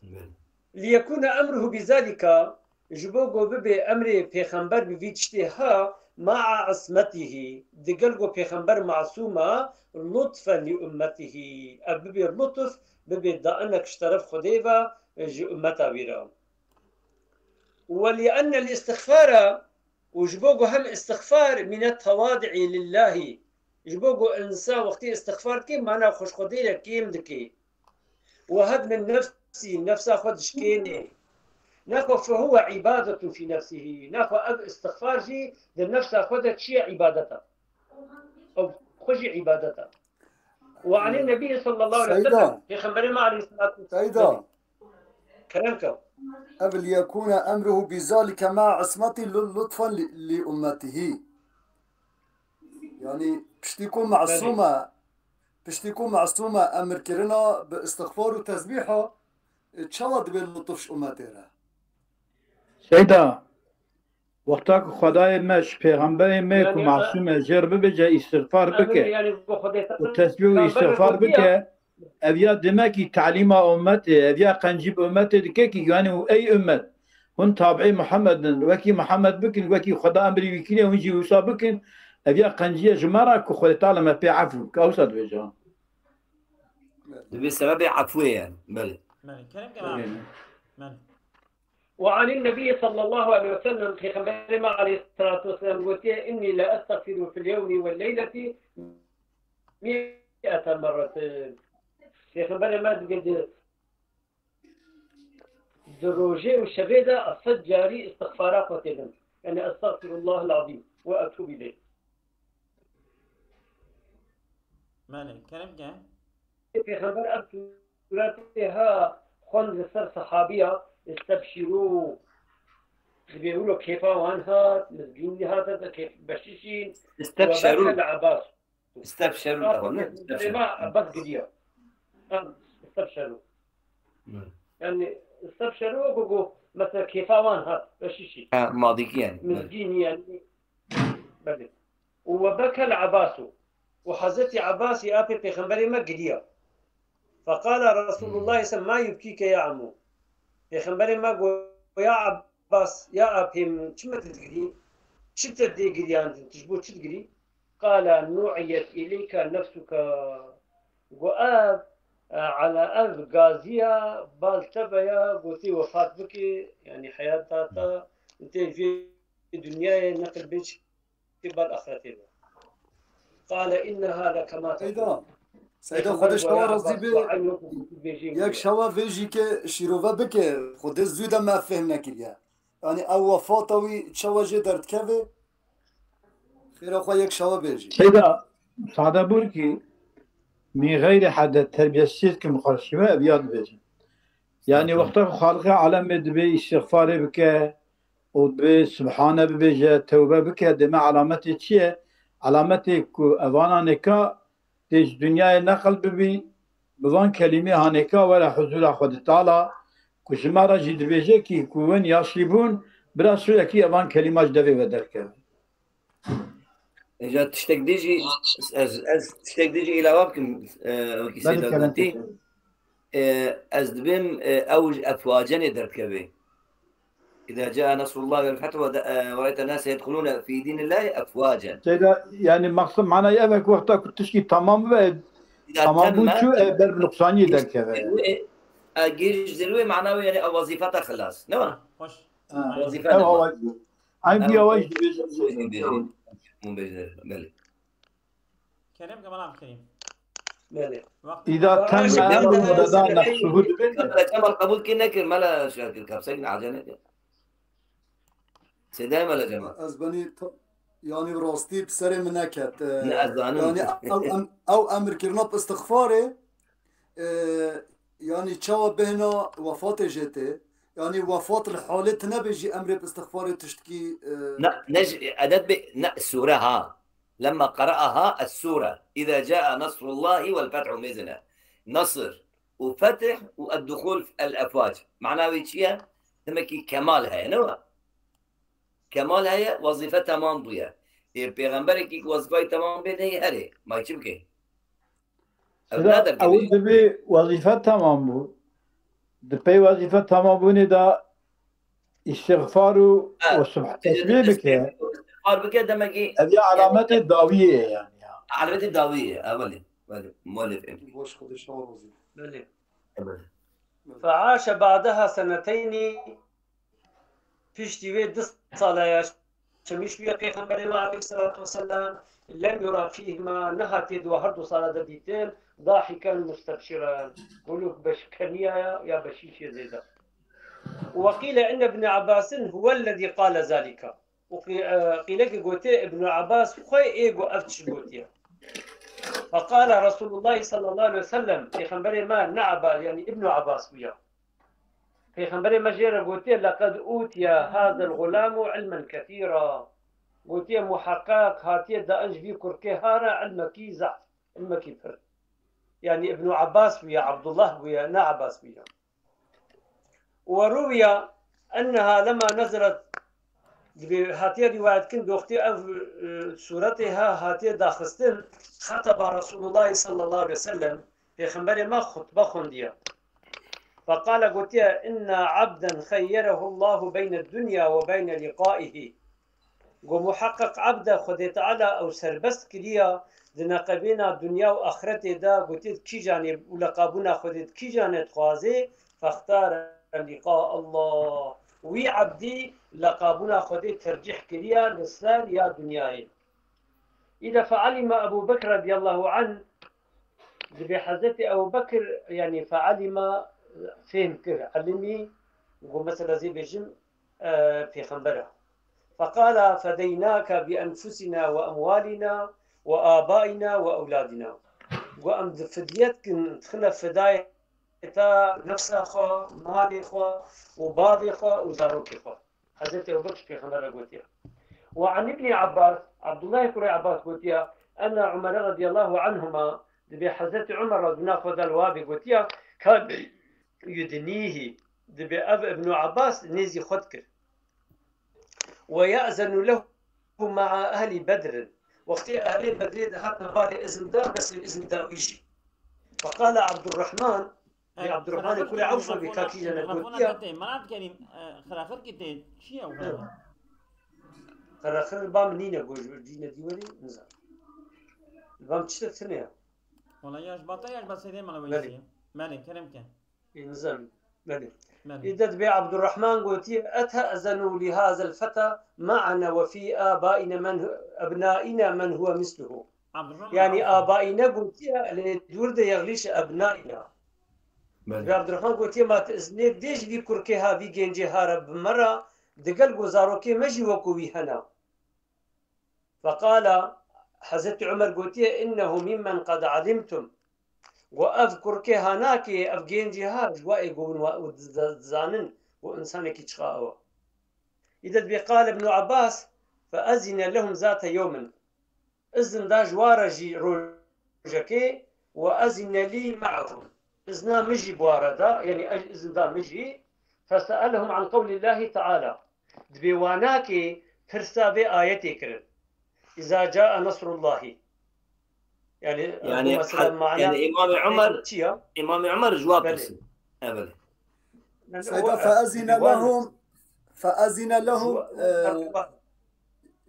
Belê. ليكون أمره بذلك، ji bo ku bibe emrê pêxember bi vî tiştê ha, مع عصمته، digel ku pêxember masûm e, لطفا لأمته، ev bibe lutf, bibe dainek ji teref Xwedê ve ji ummeta wî re. ولأن الاستغفار، û ji bo ku hem îstixfar من التواضع لله، ji bo ku insan wextê îstixfar dike, mana xwe ji Xwedê re kêm dike. وهضم النفس، nefsa xwe dişkêne. Nexwe فهو عبادة في نفسه. Nexwe ev îstixfar jî di nefsa xwe de çi ye, îbadet e. Ew xwe jî îbadet e. وعن النبي صلى الله عليه وسلم، Seyda. Pêxemberê me aleyhissalatu vesselam. Seyda. Kerem ke. Ev ليكون أمره بذلك مع عصمته لطفا لأمته. Yani piştî ku masûm e, piştî ku masûm e emrkirina bi îstixfar û tesbîha, e, çawa dibe lutuf ji ummetê re? Seyda, wexta ku Xwedayê me ji pêxemberê me ku Yani, masûm e, jê re bibêje îstixfar bike yani, bu Xwedê û tesbîh û pêxember îstixfar gotiye. Bike, ev ya demekî talîma ummetê, ev ya qencî bi ummetê dike ki, yani, û ey ummet, hûn tabiî Muhammed in, wekî Muhammed bikin, wekî Xweda emrî wî kiriye, hûn jî wisa bikin, ev ya qenciye ji me re ku Xwedê Teala me pê efû bike, ewsa dibêje. Dibê sebebê efûyê ye, belê. Belê, kerem ke Belê. Belê. وعن النبي صلى الله عليه وسلم، Pêxemberê me aleyhissalatu vesselam gotiye, إني لأستغفر في اليوم والليلة مئة مرة. Pêxemberê me dibê di, di rojê û şevê de ez sed carî îstixfara xwe têdim. Yani, أستغفر الله العظيم وأتوب إليه. Belê, kerem ke. Pêxember ev sûretê ha xwend li ser sehabiya, استبشروا. Dibê wilo kêfa wan hat, mizgînî hat, kêf beşişîn. استبشروا. وبكى العباس. استبشروا, Hat, tamam, ne? Pêxemberê me Abbas giriya. Em, استبشروا. Hı. Yani, استبشروا, ku, ku, mesela kêfa wan hat, beşişî. Ha, madîkî yani. Belê. Mizgînî yani. Belê. وبكى العباس. Û Hezretî Abbasî apê Pêxemberê me giriya. فقال رسول الله صلى الله عليه وسلم: ما يبكيك يا عمو؟ Pêxemberê me got, ya Abbas, ya apê min, çima tu digirî? Çi te tê giriyandin? Tu ji bo çi digirî? قال: نعيت إليك نفسك. Got, ev, e, ala ev gaziya, bal te ve ya, gotî wefat bike, yani heyata te, tê vê dinyayê neqil bê çi bal axiretê be. قال: إنها لكما تقول. Seyda, Seyda, Xwedê ji te razî be. Yek şewa vê jî ke şîrove bike, Xwedê zû de me fêhm nekiriye. Yani ew wefata wî çawa jê derdikeve? Xêra xwe yek şewa bêjî. Seyda, sade bûr ki mî xeyrê hede terbiyesîz kim xarşî me, ev ya dibêjin. Yani wexta ku Xaliqê alemê dibê îstixfarê bike, û dibê Subhane bibêje, tewbe bike, dê me alametê çi ye? Alametê ku evana nêka tê ji dinyayê neqil bibî, bi van kelîmê ha nêka were huzûra Xwedê Teala, ku ji me re jî dibêje kî ku win yaşî bûn, bira sûrekî evan kelîma ji devê ve derkeve. Îca tiştek dî jî, ez, ez tiştek dî jî îlava bikim, e, wekî Belê, Seyda kerem gotî. Keke. E, ez dibêm, e, ew ji efwacenê derdikeve. إذا جاء نصر الله والفتح ود-، e, ورأيت الناس يدخلون في دين الله أفواجا. Seyda, yani, maqsed, manayê ev e ku wexta ku tişkî tamam be, Îza tamam bû temme, çû, e, ber bi nuqsaniyê derkeve. Giriş zirwê, e, giriş zirwê mana wê, yani, ew wezîfeta xilas. Ne wa? Hoş. Ha, Wezîfe ew ne wa? Awayî. Eyn Ew vî awayî jî dibêjin. Hûn bêjin. Hûn bêjin. Belê. Kerem ke, Melam Kerîm. Belê. Wextê Îza me temme Baş emru Murada nexsuhu dibin. Mela Cemal qebûl kir nekir, Mela Şakir, kapsek ne acele kir. Sedayê Mela Cemal. Ez benî ta-, Yanî bi rastî bi serê min neket. E, Ne, ez zanim. Yanî ew, em, ew emrkirina bi istixfarê, e, yanî çawa bêhna wefatê jê tê? Yanî wefat li halê tine be jî emrê bi istixfarê tiştkî, e, Ne, ne ji, edet be, ne, sure ha. Lemma qara'aha es-sure. İza caa nasrullahi vel fethu mêzine. Nasr û fetih û ed-duhul el-efvac. Mana wî çi ye? Demek ki kemal heye, ne wa? Kemal heye, wezîfe temam bûye. Ê pêxemberekî ki wezîfayê temam bê, neyê herê. Ma çi bike? Ev Sira nadir ew dibê. Dibî wezîfe temam bû. Di pey wezîfe temam bûnê de îstixfar û Ha, û subh tesbîh bike. İstixfar bike demek ki Ev ya alametê dawiyê ye yani ya. Alametê dawiyê ye. Evelê. Belê. Muellif em. Baş Xwedê şima razî. Belê. Evelê. فعاش بعدها سنتين. Piştî wê du sala yaşamış bûye Pêxemberê me aleyhissalatu vesselam, لم يرى فيهما, nehatiye di her du sala de dîtin, ضاحكا مستبشرا, gulûk beşkeniya ya, ya beşîşê zêde. وقيل إن ابن عباس هو الذي قال ذلك. Û qî-, e, qîlekê gotiye Ibn Abbas xwe ê got ev tişt gotiye. فقال رسول الله صلى الله عليه وسلم, Pêxemberê me ne Abbas, yani Ibn Abbas bûye. Pêxemberê me jê re gotiye, لقد أوتي هذا الغلام علما كثيرا. Gotiye, muheqeq hatiye dan ji vî kurkê ha re ilmekî zehf, ilmekî pir. Yani Ibn Abbas bûye, Abdullah bûye, ne Abbas bûye. وروي أنها لما نزلت, dibê hatiye rîwayet kirin, doxtê ev, e, sûretê ha hatiye daxistin, خطب رسول الله صلى الله عليه وسلم, Pêxemberê me xutbe xwendiye. فقال, gotiye, إن عبدا خيره الله بين الدنيا وبين لقائه. Got, muheqeq ebde Xwedê Teala ew serbest kiriya di neqebêna dinya û axretê de, gotiye, di kîjanê û leqabûna Xwedê di kîjanê dixwazê, فاختار لقاء الله. Wî ebdî leqabûna Xwedê tercîh kiriya li ser ya dinyayê. Îde فعلم أبو بكر رضي الله عنه, dibê Hezretî Ebu Bekir, yani فعلم, fêhm kir, elimî, got, mesela zê bêjim, e, pêxember e. فقال فديناك بأنفسنا وأموالنا وآبائنا وأولادنا. Got, em di fidye dikin, dixine fidayê te nefsa xwe, malê xwe û bavê xwe û zarokê xwe. Hezretî Ebu Bekir pêxember re gotiye. وعن ابن عباس, Abdullahê kurê Abbas gotiye, أن عمر رضي الله عنهما, dibê Hezretî Umer re dina xwe de li wa bê gotiye, كان يدنيه, dibê ev Ibn Abbas nêzî xwe dikir. ويأذن له مع أهل بدر. Wextê ehlê Bedrê dihatin balê izin da, bes izin da wî jî. فقال عبد الرحمن, Ê, Abdurrahmanê kurê Ewf bê kakî jene gotiye. Mana dikerîm, e, xiraxir ki tê, çi ye o xiraxir? Xiraxir ba min nîne goj, cîne dî werî, nizam. Ba min tiştek tine ya. Wala ya ji bata ya ji ba seydê mala Belê. Weysî. Belê, kerem ke. Ê, nizam. Belê. Belê. Îde dibê Abdurrahman gotiye, أتأذن لهذا الفتى معنا وفي آبائنا من هو، أبنائنا من هو مثله. Abdurrahman Yani Ewf. Abaîne gotiye, lê dûr de yexlîş ebnaîna. Belê. Ve Abdurrahman gotiye, ma tu iznê dê ji vî kurkê ha, vî gencê ha re bi me re, digel ku zarokê me jî wekû wî hene. Feqala, Hezretî Umer gotiye, إنه ممن قد علمتم. Got, ev kurkê ha nakê, ev gencê ha, ji wa ê got, wa, û diza-, dizanin, û insanekî çiqa ew e. Îde dibê قال ابن عباس فأذن لهم ذات يوم. Izin da ji wa re jî rojekê, وأذن لي معهم. Izna min jî bi wa re da, yanî ez izin da min jî. فسألهم عن قول الله تعالى. Dibê wanakê pirsa vê ayetê kirin. إذا جاء نصر الله. Yani, yani, bu mesela mana, yani İmam Ömer, çi ya? İmam Ömer ji wa pirsin. Evet. Seyda, feezine lehum, feezine lehum, e,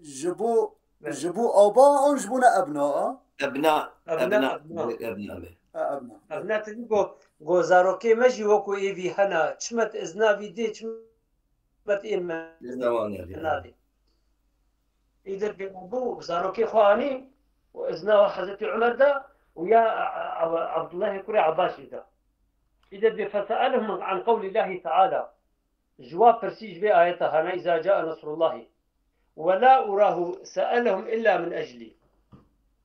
ji bo, ji bo aba an ji bo ne ebna a? Ebna, ebna, ebna. Ha, ebna. Ebna tevî go, go zarokê me jî wekû êvî hena, çimet izna vî dê, çimet ê me. Izna wan ya. Nadê. Îdir bê bû, zarokê xwe anî û izna Hezretî Umer da û ya Abdullahê kurê Abbasî da. Îdir bê feseelhum an qewlî Llahî Teala. Ji wa pirsî ji vê ayeta hana, إذا جاء نصر الله ولا أراه سألهم إلا من أجلي.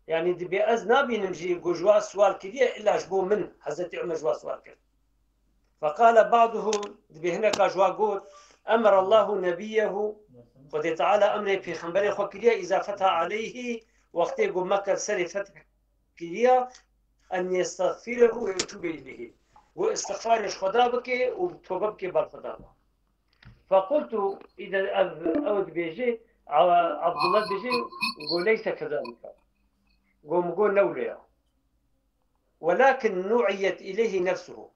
Yani dibê ez nabînim jî ku ji wa sual kiriye, illa ji bo min Hezretî Umer ji wa sual kir. فقال بعضهم, dibê hineka ji wa got, أمر الله نبيه, Xwedê Teala emrê pêxemberê xwe kiriye, إذا فتح عليه, wextê ku Mekke serê feth kiriye, أن يستغفره ويتوب إليه, ku îstixfarê ji Xweda bike û tobe bike ber Xweda. فقلت, îde ev, ew dibêje, A-, Abdullah dibêje, go ليس كذلك. Go min go ne wilo ya. ولكن نعيت إليه نفسه.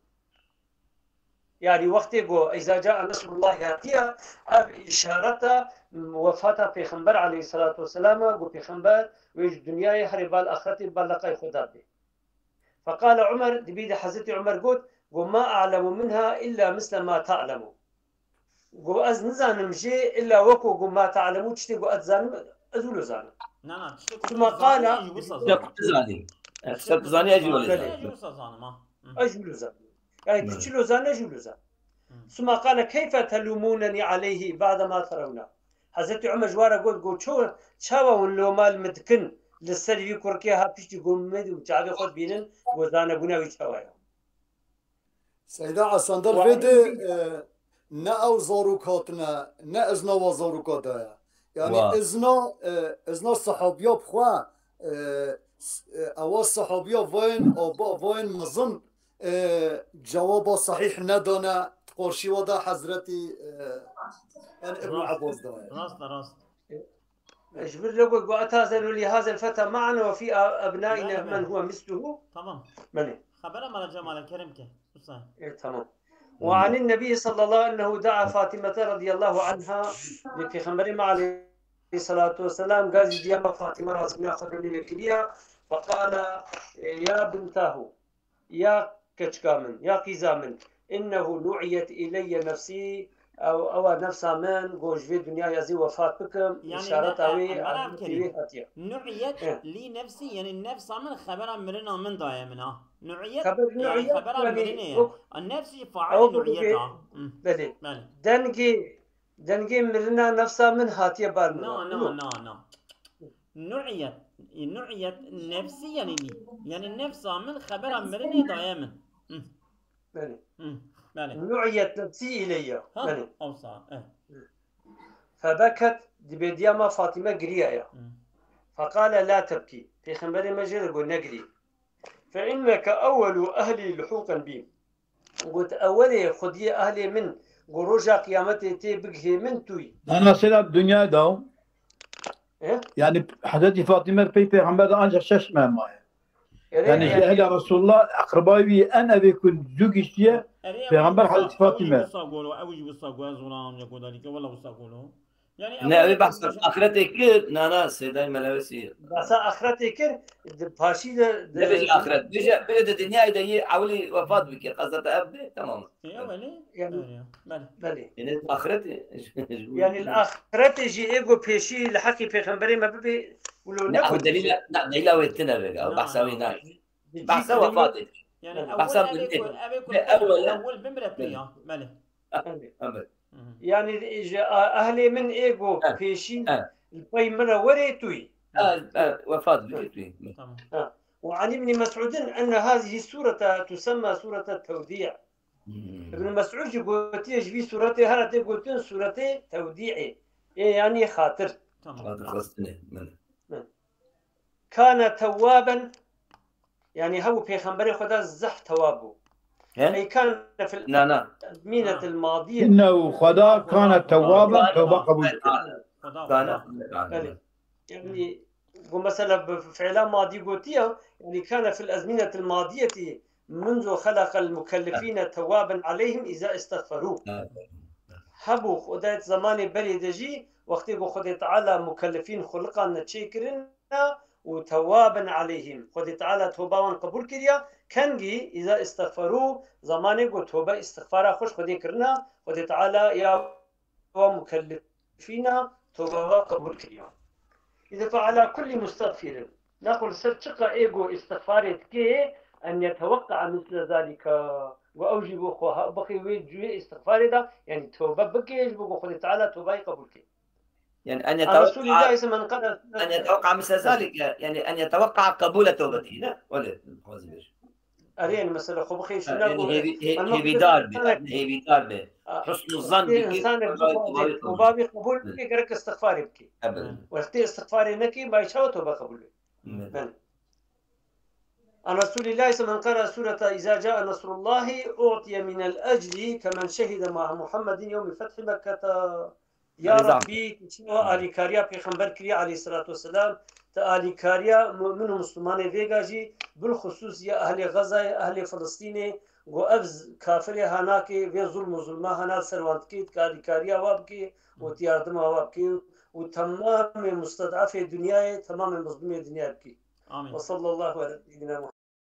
Yani wextê go إذا جاء نصر الله hatiye, ev îşareta wefata Pêxember aleyhissalatu vesselam e, go Pêxember wê ji dinyayê herê bal axretê bal leqay Xweda bê. فقال عمر, dibî de Hezretî Umer got, go ما أعلم منها إلا مثل ما تعلم. Go ez nizanim jê illa weko go ما تعلم, tiştê go ez dizanim, ez wilo zanim. Na, na, tiştê ku Suma tu qala, zanî, wisa Tiştê zanî. ku tu zanî. Ev Tiştê tiştê ku tu tu zanî, ez wî zanî, wele ez zanim. Wilo zanim, ha. Hmm. Ez wilo zanim. Yani tu Hmm. çilo zanî, ez wilo zanim. Hmm. Suma qala, كيف تلومونني عليه بعد ما ترون. Hezretî Umer ji wa re got, got, ço, çawa hûn loma li min dikin li ser vî kurkê ha piştî ku min çavê xwe dibînin, ku zanebûna wî çawa ye. Seyda Esendar Wa vê de, e, ne ew zarok hatine, ne izna wa zaroka daye. Yani Wa. izna, e, izna sahabiya bi xwe, e, s-, e, ewa sahabiya vayên aba, vayên mezin, e, cewaba sahîh nedane, qarşî wa da Hezretî, e, yani Ibn Rast. Abbas daye. Rast, rast. Ji vir lê got, got, أتهزن لهذا الفتى معنا وفي أبنائنا Belê, من belê. هو مثله. Tamam. Belê. Xebera me re Cemal kerem ke. Wisa. E, tamam. Hmm. وعن النبي صلى الله أنه دعا فاطمة رضي الله عنها, li Pêxemberê me aleyhissalatu vesselam gazî diya me Fatîme razî Xwedê lê kiriya, فقال, e, يا بنتاه, ya keçika min, ya qîza min, إنه نعيت إلي نفسي, ew, ewa nefsa min, go ji vê dinyayê ez ê wefat bikim, Yani îşareta ne, wê, e, emara ew kevî. Wê hatiye. Nu'yet Eh. li nefsî, yani nefsa min xebera mirina min daye min ha. Nu'yet, Xeber yani nu'yet, xebera yani mirinê ye. o, A nefsî failê o, nu'yet o, ha. Hı. Belê. Belê. Dengê, dengê mirina nefsa min hatiye bar min ha. Na, na, Û na, na. Nu'yet, nu'yet nefsî yani lî. Yani nefsa min xebera mirinê daye min. Hı. Belê. Hı, belê. Nu'yet nefsî ileyya. Ha, Belê. Ewsa, eh. Febeket, dibê diya me Fatîme giriya ya. Hı. Feqale la tebkî. Pêxemberê me jê re got negirî. Fe inneke ewwelu ehlî luhûqen bî. Got, ewelê xwediyê ehlê min, ku roja qiyametê tê bigihê min tu yî. Dana sera dinyayê da. E? Yani Hezretî Fatîme pey pêxember de ancak şeş meh maye. Erê, Yani ji erê. Ehla Resulullah, eqrebayê wî en evê ku zû giştiye, Erê, Pêxember ew Hezretî jî Fatîme. wisa golo, ew jî wisa golo, ez wila amca godarî ke, wela wisa golo. Yani Ne, ew ew ê behsa axiretê kir, na, na, Sêdayê Melewesî. Behsa axiretê kir, di paşî de, de Nebêje axiret, bêje, bêje di dinyayê de yê ewilî wefat bike, qezeta ev be, tamam. Ya, belê. Yani, Belê, belê. Belê. Yine axiretê. Yani, li axiretê jî ê ku pêşî li heqî pêxemberê me bibe, wilo Ne, ne ew ku delîla, ne, delîla wê tine be, ew Na, behsa na. wê nake. Di Behsa cî wefatê. Yani, Belê. Behsa ew ê ku, bilmê. ev ê ku Ne, ew e. ew bimre pê Belê. ya. Belê. Belê. Hı hı. Yani, ji a-, ehlê min ê ku He. pêşî He. li pey min re werê tu yî. He, he, wefat bike tu yî. Tamam. Ha. وعن ابن مسعود أن هذه السورة تسمى سورة التوديع. Hmm. Ibn Mes'ud jî gotiye, ji vî suretê here tê gotin suretê tewdî'ê. Ê, yanî xatir. Tamam. Xatir xwestinê, belê. Kane tewwaben, yanî hebû pêxemberê Xweda zehf tewab bû. He? Ey kane fil Na, na. ezminetil madiye. Înnehu Xweda kane tewwaben, tewba qebûl dike. Xweda, Kane, Xweda. kane. Belê. Yani, bu mesela bi fiila madî gotiya, yani, kane fil ezminetil madiyeti munzu xelaqel mukellefine tewwaben aleyhim iza istexferû. Evet. Hebû Xwedayet zamanê berê de jî, wextê ku Xwedê Teala mukellefîn xuliqan ne çêkirine û tewwaben aleyhim. Xwedê Teala toba wan qebûl kiriya, kengî iza istexferû, zamanê ku tobe istixfara xwe ji Xwedê kirina, Xwedê Teala ya wa mukellefîna toba wa qebûl kiriya. Îde fe ala kullî mustexfîrin. Naqul ser çiqa ê ku îstixfarê dike, en yeteweqqa misle zalîka. Ku ew jî bo xwe ha-, bixê wê cuyê îstixfarê de, yanî tobe bike, ji bo ku Xwedê Teala tobayê qebûl ke. يعني أن عن رسول الله يتوقع صلى الله عليه وسلم من قرأ أن يتوقع مثل ذلك، يعني أن يتوقع قبول توبته، لا؟ ولا، أرين مثلا خب خير شنو يعني أقول؟ هيبي- هي- أنا هيبي دار بي، أنا هيبي دار بي. آه، حسن الظن في بك إنسان قبول توبته. مبابي قبول بك قرك استغفار يبكي. أبدا. وقت استغفار نكي ما يشاو توبة قبول. أبدا. عن رسول الله صلى الله عليه وسلم من قرأ سورة إذا جاء نصر الله أعطي من الأجر كمن شهد مع محمد يوم فتح مكة. يا هذه زعم. ربي تشوى آلي كاريا بيغمبر كري عليه الصلاة والسلام. تا آلي كاريا مؤمن ومسلمان فيغا جي بالخصوص يا أهل غزة، يا أهل فلسطين، قو أفز كافر هناكي في ظلم وظلمة هنا سروانتكي، تا آلي كاريا وابكي وتياردم وابكي، وتمام مستضعف دنيا، تمام مظلوم دنيا بكي. Amîn. وصلى الله على سيدنا